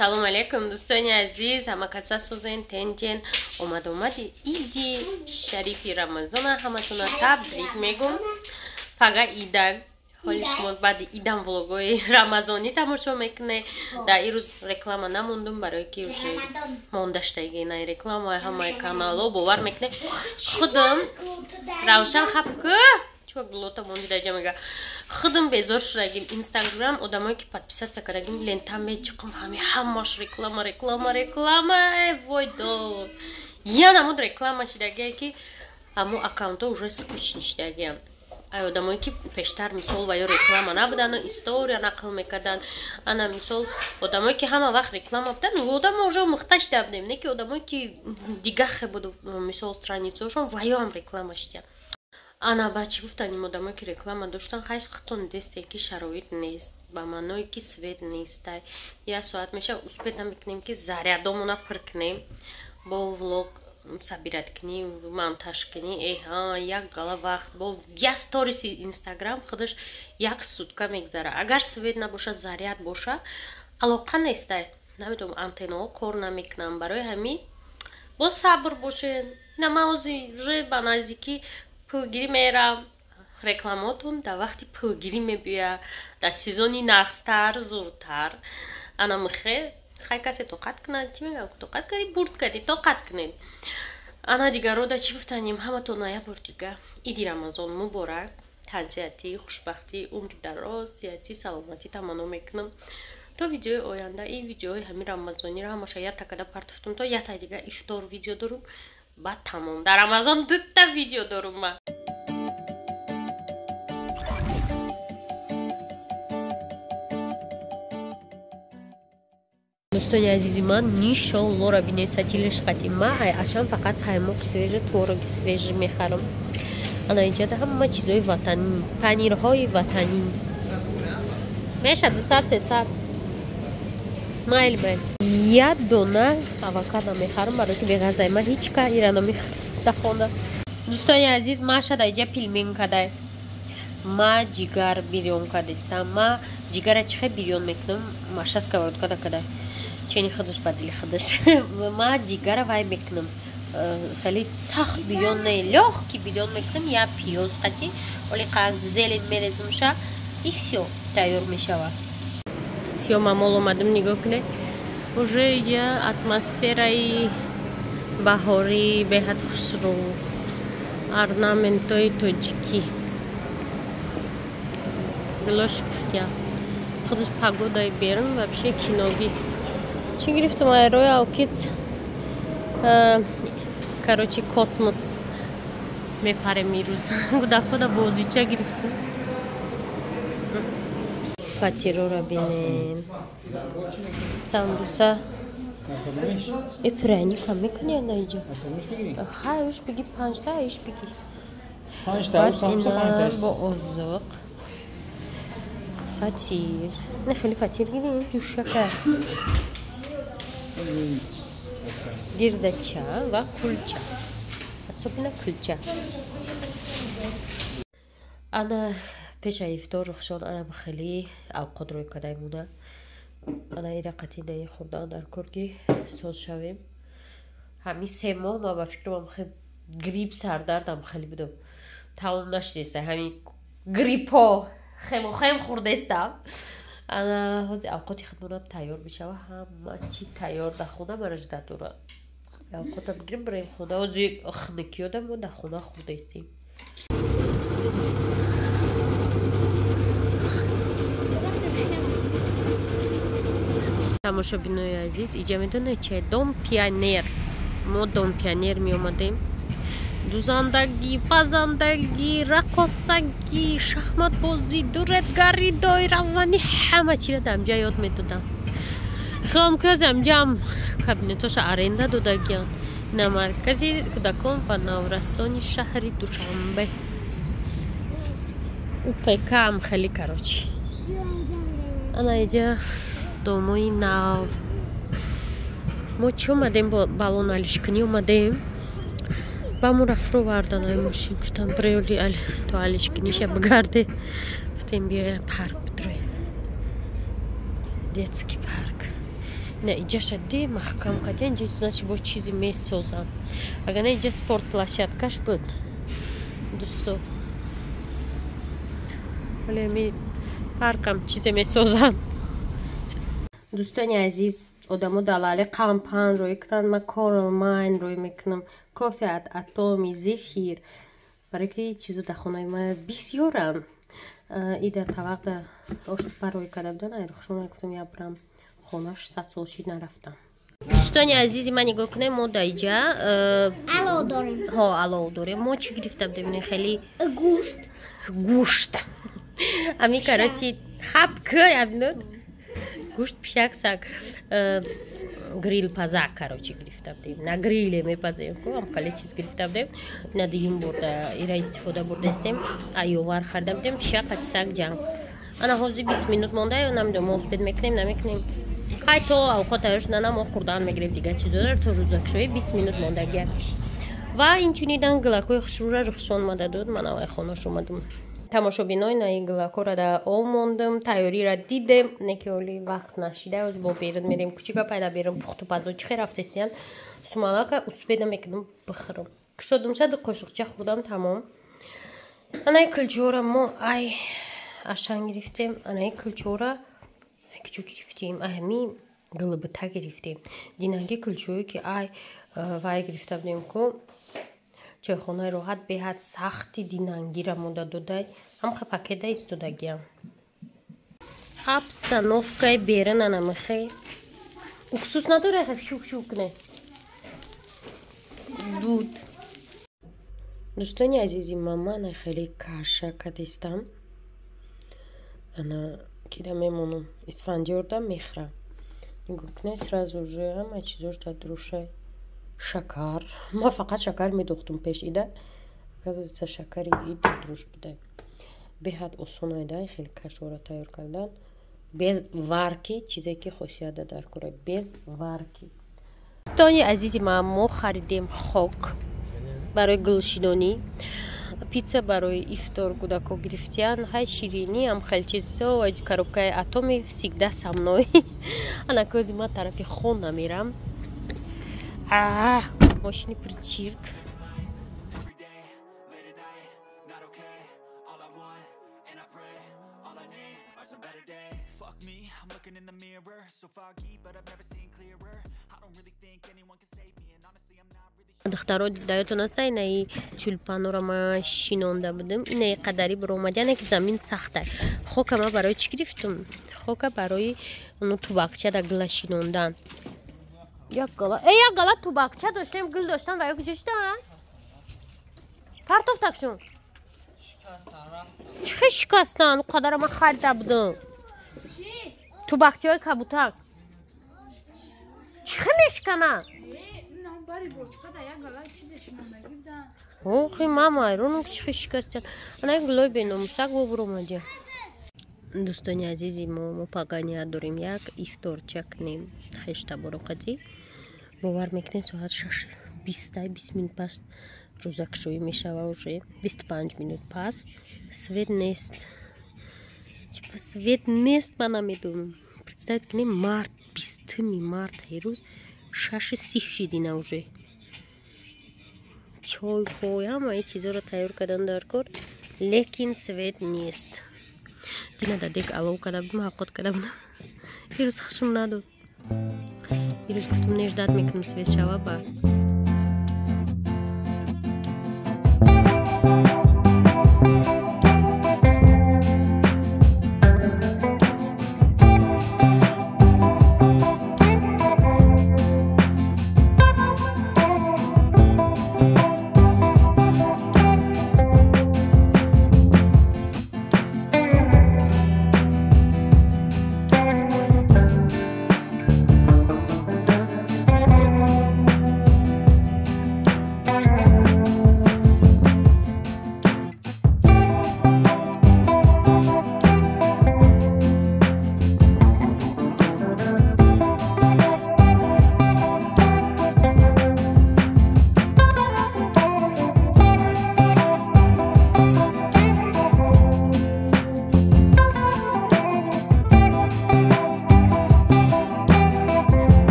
Салом алейкум, дӯстони азиз, ҳама каса созен, тенҷен, омад омади иди шарифи Рамазона ҳаматона табрик мегум. Пага ида, ҳоли шумо баъди идам влогои рамазонӣ тамошо мекунед. Дар ин рӯз реклама намондум, барое ки уже мондаштаги на реклама ҳамаи каналҳо бовар мекунед. Худам Равшан хаб ку чо глота монди дар ҷа мега. Худам безор шудагим Инстаграм одамое ки подписаться кардагим лента мечиқам ҳами ҳамаш реклама реклама реклама вой до. Я намуд реклама шидагие ки ҳамо аккаунтҳо уже скучный шидагиям. Ай одамое ки пештар мисол ва ё реклама набудану история нақл мекарданд. Ана мисол одамое ки ҳама вақт реклама буданд, одамо уже омӯхта шида будем, не ки одамое ки дигахе буд мисол страницаошон ва ё ҳам реклама шидиям. Ана ба чӣ гуфтаним одамое ки реклама доштан хайс худтон дестен ки шароит нест, ба маъное ки свет нестай. Як соат мешава успеть намекунем ки зарядомона пур кунем бо влог собирать кунӣ, монтаж кунӣ, эҳа як гала вақт бо як сториси Инстаграм худаш як сутка мегзара. Агар свет набоша, заряд боша, алоқа нестай. Намедонам антеннаҳо кор намекунанд. Барои ҳамин бо сабр бошед. Ина ман ҳозир уже ба наздикӣ пулгирӣ мерам. Рекламаотон дар вақти пулгирӣ мебиёяд, дар сезони нағзтар, зуртар. Ана михе хай касе тоқат кунад, чӣ мегӯям, тоқат кардӣ, бурд кардӣ, тоқат кунед. Ана дигаро да чӣ гуфтанем, ҳаматон як бор дига иди Рамазон муборак, тансиҳатӣ, хушбахтӣ, умри дароз, сиҳатӣ, саломатӣ таманно мекунам. То видеои оянда, ин видеои ҳамин рамазониро ҳамаша якта када партофтум, то якта дига ифтор видео дорум, баъд тамом. Дар Рамазон дута видео дорум ман. Дӯстони азизи ман, нишоллоро бинед сатилиш қати ма ай ашам фақат қаймоқ свежий, твороги свежий мехарам. Ана инҷода ҳама чизои ватанӣ, панирҳои ватанӣ. Меша 200 300. Майл майл. Як дона авокадо мехарам, барои ки беғазай ман ҳеҷ ка ира намехӯрам хона. Дӯстони азиз, маша дар инҷа пельмен кадай. Ма ҷигар бирён кадестам. Ма ҷигара чӣ хел бирён мекунам? Маша сковородка да кадай. Чени худаш ба дили худаш. Ма ҷигара вай мекунам. Хеле сахт бирён не, лёгкий бирён мекунам, я пиёз қати, оли қак зелень мерезумша и всё, тайёр мешавад. Сиёма мол омадам, нигоҳ кунед. Уже инҷа атмосфераи баҳорӣ беҳад хушрӯ. Орнаментҳои тоҷикӣ. Гулош гуфтия. Худаш погодаи берун вообще киногӣ. Чӣ гирифтам ай Royal Kids? Короче, космос мепарем ирӯз. Гудахода бозича гирифтам. Фатироро бинем. Самбуса. И пряника мекунӣ ана инҷа? Хай, уш биги панҷта, иш биги. Панҷта, самбуса панҷта. Бо озуқ. Фатир. Не хеле фатир гирем, ҷӯшака. Гирдача ва кулча. Особенно кулча. Ана пеша ифтор рухшон ана хеле авқот рӯй кадай мона. Ана ира қатӣ наи хӯрдан дар кор ки соз шавем. Ҳамин се моҳ ман ба фикрам хеле грипп сардардам хеле будам. Тамом нашудеста ҳамин гриппҳо хемохем хӯрдестам. Ана ҳозир авқоти худмонам тайёр мешава, ҳама чи тайёр дар хона мара жда дорад. Авқота бигирем бирем хона. Ҳозир хунукиёда мо дар хона хӯрдестем. Тамошобинои азиз, иҷа медонед чи? Дом пионер. Мо дом пионер меомадем. Дузандагӣ, пазандагӣ, рақосагӣ, шахматбозӣ, дуретгарӣ, доиразанӣ ҳама чиро дар инҷа ёд медодам. Хелам ки ҳозир инҷаам кабинетҳоша аренда додагианд. Ина маркази кӯдакон ва наврасони шаҳри Душанбе. УПК ам хеле короче. Ана иҷа домои нав. Мо чӣ омадем? Балон алишкунӣ омадем. Ба моро фуровардан ай мошин. Гуфтам бреоли то алишкуниша бигарде. Гуфтем биёя парк бидроем. Детский парк. Не, иҷаша де маҳкам кардя, инҷа значит бо чизе месозам. Агар не, иҷа спорт площадкаш буд. Дӯсто, вале ми паркам чизе месозам. Дӯстони азиз, одамо далали қампан рӯй кунанд, ман Корал Майн рӯй мекунам. Кофе от Атоми, зефир. Барои ки чизо дар хонаи ма бисёрам. Ида тавақда оштупа рӯй карда будан, айрухшона гуфтам, я брам хонаш 100 сол шид нарафтам. Дӯстони азизи ман, нигоҳ кунем, мо дар иҷа алов дорем. Ҳо, алов дорем. Мо чӣ гирифта будем? Хеле гӯшт. Гӯшт. Ами, короче, хаб к ябинод. Гӯшт пишак сак. Грил пазак, короче, гирифта будем. На гриле мепазем, ку ам хеле чиз гирифта будем. На дигим бурда, ира истифода бурдастем. Айовар харда будем, пишак сак ҷанг. Ана ҳозир 20 минут монда, ё намедонам, мо успеть мекунем, намекунем. Хай, то авқот тайёр шудана мо хурдан мегирем, дигар чизоро то рӯзакшоӣ 20 минут мондагия. Ва инчунидан гилакҳои хушрӯра рухшон мада дод, ман авай хонаш омадам. Тамошобинои, наи гилакҳоро дар об мондам, тайёриро дидем, не ки оли вақт нашида, оз бо берун мерем, кучика пайда берун пухту пазо чӣ хел рафтесиян. Сумалака успеть намекунам бихӯрам. Кушодум, ду қошуқча хӯрдам, тамом. Анаи кулчора мо ай Ашан гирифтем, анаи кулчора кичо гирифтем, ай ҳами гилбита гирифтем. Динаги кулчое ки ай вай гирифта будем ку чойхонаи роҳат, беҳад сахти динангира монда додай, ҳамха пакета истодагиям. Обстановкаи берун анамихе. Уксус надора, шук шук куне. Дуд. Дӯстони азизи ман, хеле каша кадестам. Ана кида мемонам. Исфандиёрда мехӯрам. Нигоҳ кунед, сразу уже ҳама чизош дар дурушай. Шакар. Ман фақат шакар медохтум пеш ида. Оказывается, шакари ид дуруш буда. Беҳад осон айда хеле кашора тайёр кардан. Без варки, чизе ки хосият дар кора, без варки. Дӯстони азизи ман, мо харидем хок барои гулшинонӣ, пицца барои ифтор кӯдако гирифтиян, ҳай ширинӣ ам хеле чизо, коробкаи Атоми всегда со мной. Ана кози ман тарафи хона мерам. Мошини причирк. Every day, late at night, not okay. All I want, and I pray, all I need are some better days. Fuck me, I'm looking in the mirror, so foggy, but I've never seen clearer. I don't really think anyone can save me, and honestly, I'm not really Духтаро, даётон аста, инаи тюльпанора ма шинонда будем, инаи қадари биромад, яъне ки замин сахта. Хока ма барои чӣ гирифтум? Хока барои оно тубакча да гила шинондан. Як гала, э, як гала тубакча доштем, гул доштам, ва ё куҷо шудан? Партофтакшун. Чӣ шикастан? У қадара ман харида будам. Тубакчаҳои кабутак. Чӣ хел мешиканад? Бари бочкада як гала чизе шинондагӣ будан. Охи, мама, айронам, чӣ хел шикастян. Ана гулои беномусак бо буромадия. Дӯстони азизи мо, мо пага ният дорем як ифторча кунем хештаборо қадӣ. Бовар мекунед, соат 6:20, 20 минут пас рӯзакшоӣ мешава, уже 25 минут пас. Свет нест. Чипа свет нест, ман намедонам. Представить кунед, март, 20 март, ҳерӯз 6:30 шидина уже. Чой пой ҳамаи чизоро тайёр кардан дар кор, лекин свет нест. Дина дар дек алов карда будам, ҳаққот карда будам. Ирӯз хушум надод. Ирӯз гуфтам, не, ждать мекунам, свет шава ба.